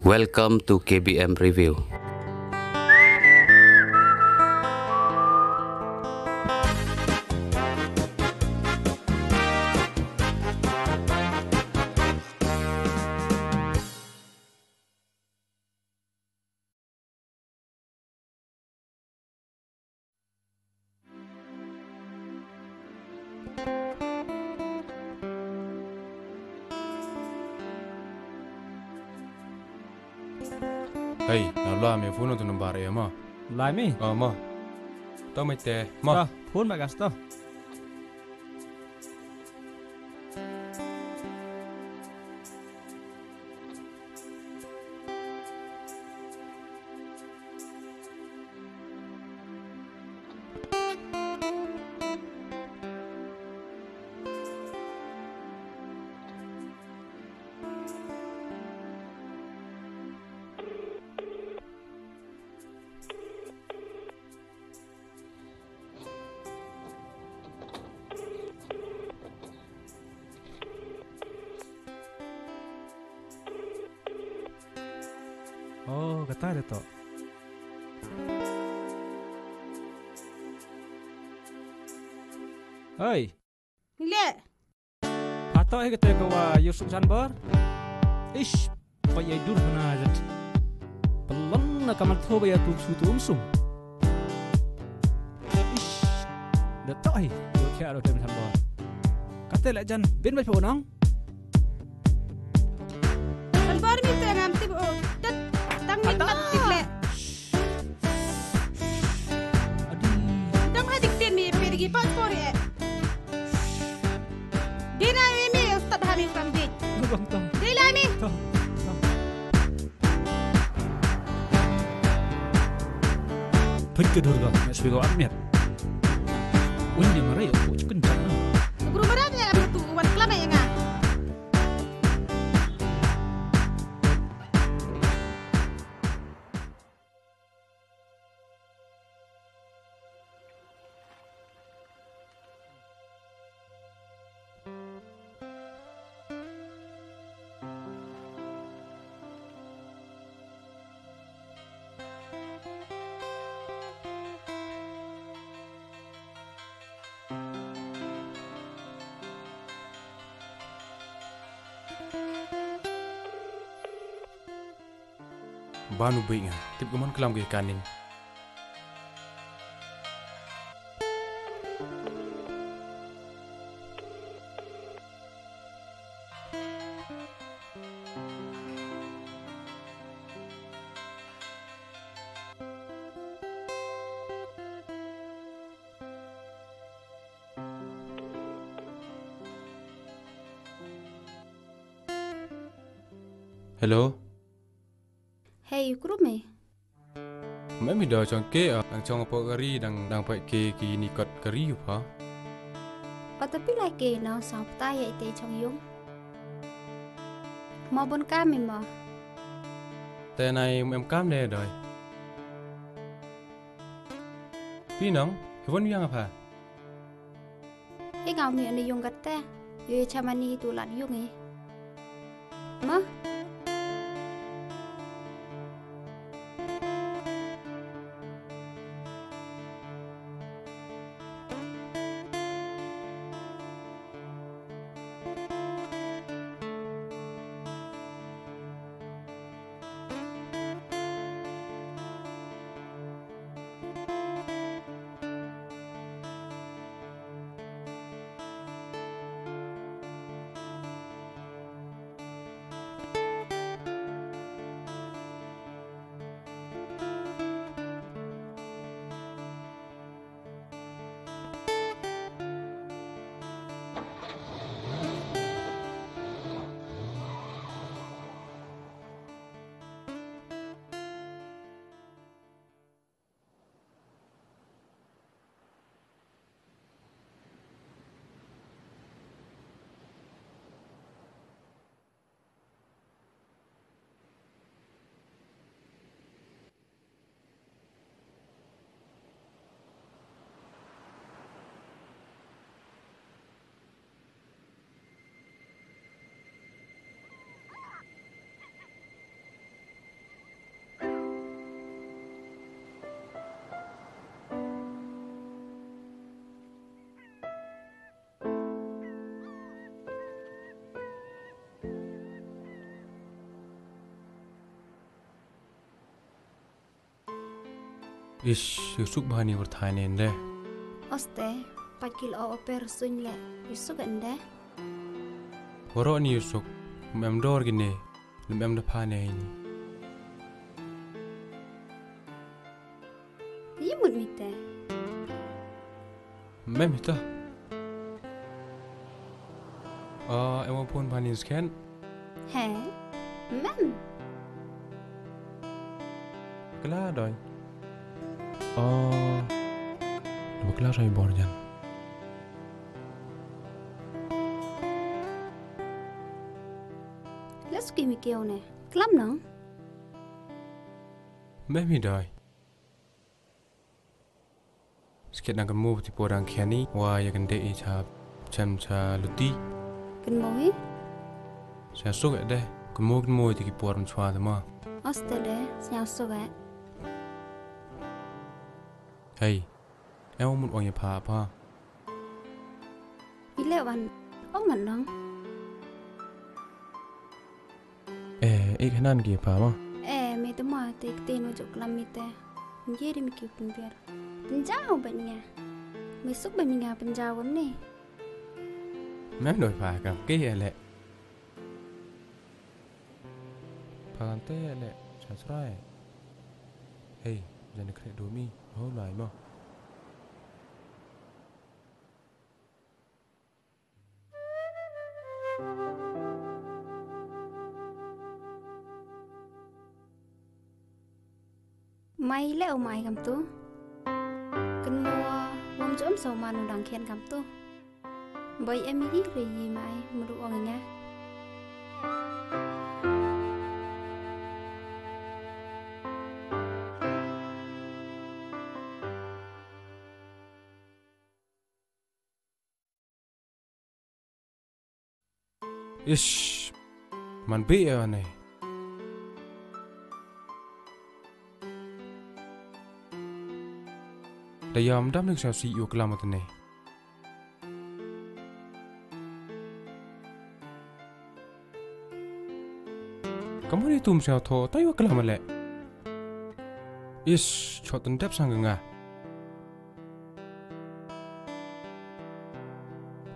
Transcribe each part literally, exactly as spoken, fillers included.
Welcome to K B M Review. Hei, na la me phone tu number e ma. Lai mi? Ah, ma. To me te, ma. Ta, phone ma gas to. Oh, kata de to. Hei. Ni le. Hato hi kata ka wa Yusuf Janbar. Ish, pa ya dur hana jat. Pelon na kamal tho ba ya tu su tu um sum. Ish, da to hi. Yo kya ro tem Janbar. Kata le jan bin ba pho nang. Janbar mi te ngam tip o. Tat tang mi tat tip le. Dang ha dik tin mi pe digi pa por e. Dina mi mi ustad ha mi kam dik. Dila mi. Put ke Durga, nak sui ko armiat. Unya marai aku cikin jana. Guru marai ya tu wan kelama ya nga. Banu bui nga, tip ka mon klam ki kanin. Hello. Hei, kru me. Me mi da chong ke, ah, dang chong apo kari, dang, dang pait ke ki ni kot kari u pha. Ata pi lai ke na sang pta ya ite chong yung. Ma bon ka mi ma. Te nai em kam ne doi. Pi nong, he won yang apha. I ngau mi ani yung kat te, yo ye chama ni tu lat yung e. Ma? Ish, u suk bha ni war thai ne nde. Oste, pat ki lo o per suñ le, u suk nde. Waroh ni u suk, ym em dor ki ne, ym em da pha ne ni. Yi mut mi te. Ym em hi ta. Ah, em wa phone bha ni skhen. He, ym em. Kla doi. Ah, du kla sai bor jan. Le suki mi keo ne. Klam nang. Ym em hi doi. Skhet nang kynmoo ti por dang khian i, wa ya kynde i cha, chem cha luti. Kynmoo hi? Sñiaw suk e de, kynmoo kynmoo ti ki por mynchwa te ma. Oste de, sñiaw suk e. Hei, em mut ong ya pha pha. I le wan, ong ngan nong. Eh, ik hanan ki pha ma. Eh, me te ma te ik te no jok lam mi te. Nje di mi ki pynbiar. Pynjaw ban nga. Me suk ban nga pynjaw wam ne. Me no pha kam ki ele. Pha kan te ele. Chasrai. Hei, jan kre do mi. Ho lai ma. Mai le u mai kam tu. Kynmoo wam jom so manu dang khian kam tu. Boi em i re yi mai mru ong nga. Ish, man bi e ane. Da yam dam ning sa si yu klam atane. Kamu ni tum sa tho, tayo klam ale. Ish, chot tendep sang nga.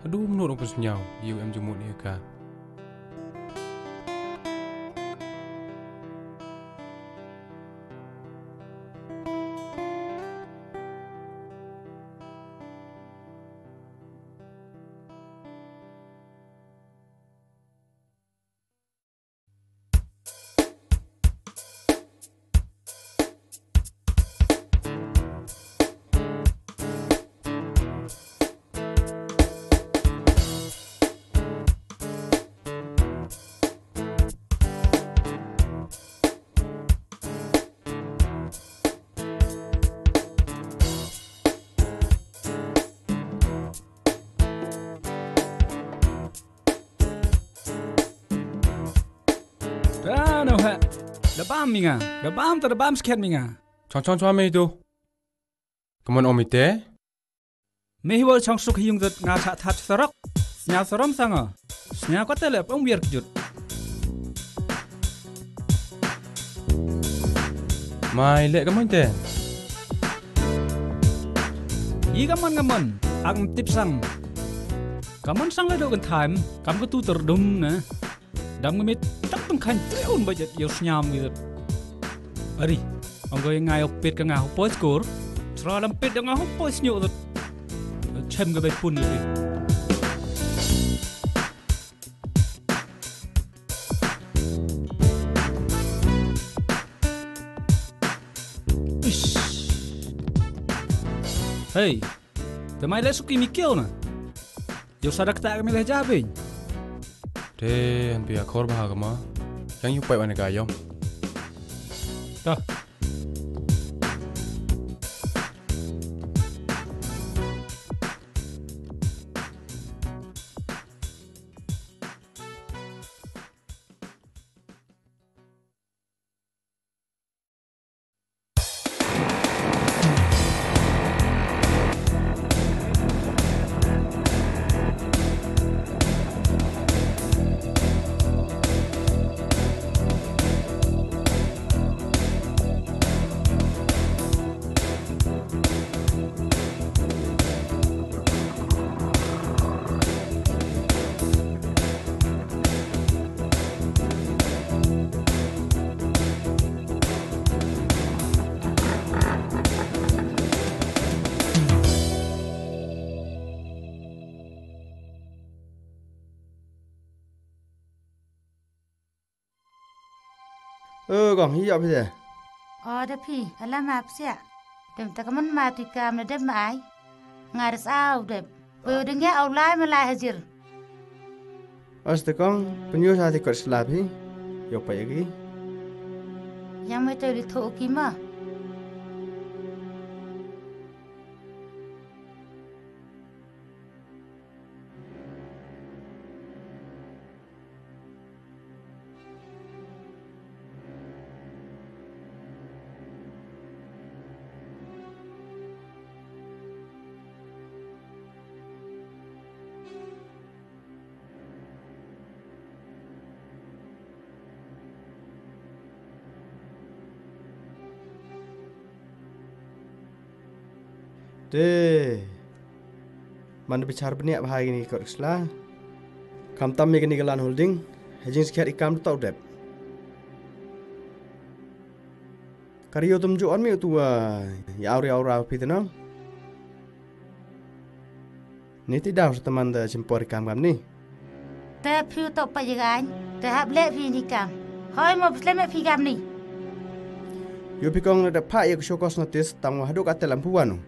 Adu mnu rong pus nyau, yu em jumut ni ka. Da no ha. Da bam mi nga. Da bam ta da bam sket mi nga. Chong chong chong mi tu. Kaman om ite? Me hi wa chong suk hi yung dut nga cha that sarok. Sñiaw sarom sanga. Sñiaw ko te le pom wiar kjut. Mai le kaman te. Yi kaman kaman. Ak tip sang. Kaman sang le do kan time. Kam ko tu terdum na. Dam ngi mit tak tang khan tre un ba jet yow sñiaw ngi. Ari, ong ko nga yow pit ka nga hu poi skur. Tra lam pit da nga hu poi sñiaw. Chem ka bai pun ngi. Ish. Hey, te mai le suki mi keo na. Yow sa da kata ka mi le ja beiñ. Te han pia khor bha ka ma. Yang yu pai wan ka yom. Ta. Kong, hi yoh phi de. O da phi, ala ma psiah. Dem ta kaman ma tu kam na dem ma ai. Nga res au dem. Poi u deng ya au lai ma lai hajir. Os te kong, pynyoh sa ti kot sla phi. Yoh pa ya ki. Yang me to li tho ki ma. Te. Man da bichar bniah bha kini ki kot sla. Khamtam ya kini ki land holding. Ha jingsakhiat i kam da toh dep. Kari yoh tum ju on mi u tu wa ya au ri au rau phi te nong. Ni ti daw sa taman da chimpor i kam kamni. Te phi u toh pa ya gain, te hap leh phi ni kam. Hoi mo phi leh me phi kamni. Yoh phi kong da pha ya ka show cause notice tang wa haduk ate lam phu wan u.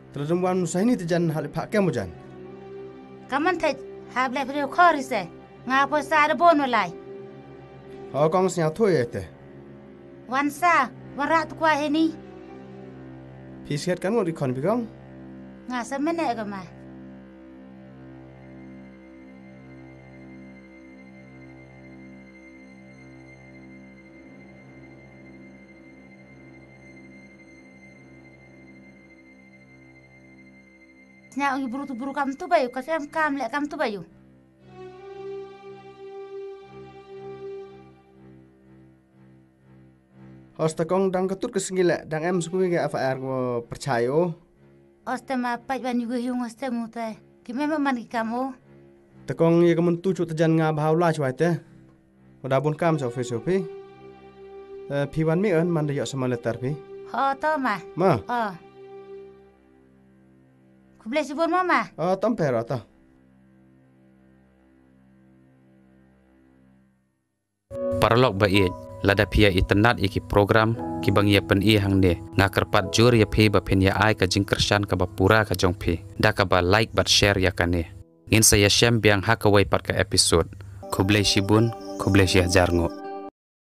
Te la dum wan u sa hini te jan hap le pha kem u jan. Kaman te hap leh phi u khor i se. Nga poi sa da bon wa lai. Ho kong sñiaw thui e te. Wan sa, wan rah tu kwa hini. Phi siat kan ngut i khon phi kong. Nga sa mene ka ma. Sñiaw i bru tu bru kam tu bayu, ka sem kam le kam tu bayu. Hosta kong dang ka tut ka sngi le, dang em sku ngi ka F I R ko pyrchai o. Hosta ma pait wan yu yung hosta mu te. Ki me ma man ki kam o. Te kong ye ka mun tu chu te jan nga bha u la chwai te. Wa da bun kam sa office o phi. Eh, phi wan mi en man da yoh sa ma letter phi. Ho to ma. Ma. O. Khublei chibun mo ma. O, tom pher o to. Paralok ba ïeit, lada phi ya itynnad ïa ki program ki ba ngi ya pyni hangne, nga kyrpad jur ïa phi ba phin ya ai ka jingkyrshan kaba pura ka jong phi da kaba like bad share ïa kane. Ngin sa ya shem biang ha kawei pat ka episode. Khublei shibun, khublei shihajar nguh.